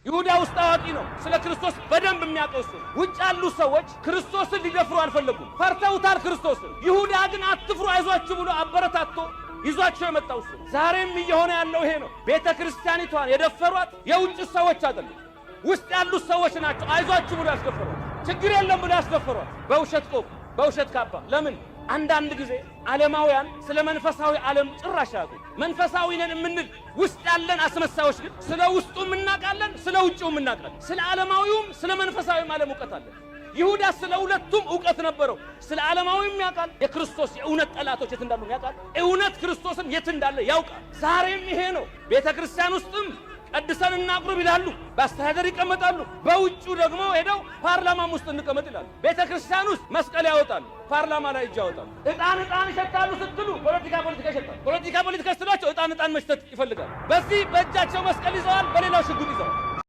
ይሁዳ ውስጥ አዋቂ ነው። ስለ ክርስቶስ በደንብ የሚያውቀው እሱ ነው። ውጭ ያሉ ሰዎች ክርስቶስን ሊደፍሩ አልፈለጉም፣ ፈርተውታል ክርስቶስን። ይሁዳ ግን አትፍሩ፣ አይዟችሁ ብሎ አበረታቶ ይዟቸው የመጣው እሱ ነው። ዛሬም እየሆነ ያለው ይሄ ነው። ቤተ ክርስቲያኒቷን የደፈሯት የውጭ ሰዎች አይደሉም፣ ውስጥ ያሉት ሰዎች ናቸው። አይዟችሁ ብሎ ያስደፈሯት፣ ችግር የለም ብሎ ያስደፈሯት፣ በውሸት ቆብ፣ በውሸት ካባ። ለምን? አንዳንድ ጊዜ ዓለማውያን ስለ መንፈሳዊ ዓለም ጭራሽ አያውቁም። መንፈሳዊ ነን የምንል ውስጥ ያለን አስመሳዮች ግን ስለ ውስጡም እናውቃለን፣ ስለ ውጭውም እናውቃለን። ስለ ዓለማዊውም ስለ መንፈሳዊም ዓለም እውቀት አለን። ይሁዳ ስለ ሁለቱም እውቀት ነበረው። ስለ ዓለማዊም ያውቃል፣ የክርስቶስ የእውነት ጠላቶች የት እንዳሉ ያውቃል። እውነት ክርስቶስም የት እንዳለ ያውቃል። ዛሬም ይሄ ነው። ቤተ ክርስቲያን ውስጥም ቀድሰን እናቁርብ ይላሉ፣ በአስተዳደር ይቀመጣሉ። በውጩ ደግሞ ሄደው ፓርላማም ውስጥ እንቀመጥ ይላሉ። ቤተ ክርስቲያን ውስጥ መስቀል ያወጣሉ፣ ፓርላማ ላይ እጅ ያወጣሉ። ዕጣን ዕጣን ይሸታሉ ስትሉ ፖለቲካ ፖለቲካ ይሸታሉ። ፖለቲካ ፖለቲካ ስትሏቸው ዕጣን ዕጣን መሽተት ይፈልጋሉ። በዚህ በእጃቸው መስቀል ይዘዋል፣ በሌላው ሽጉጥ ይዘዋል።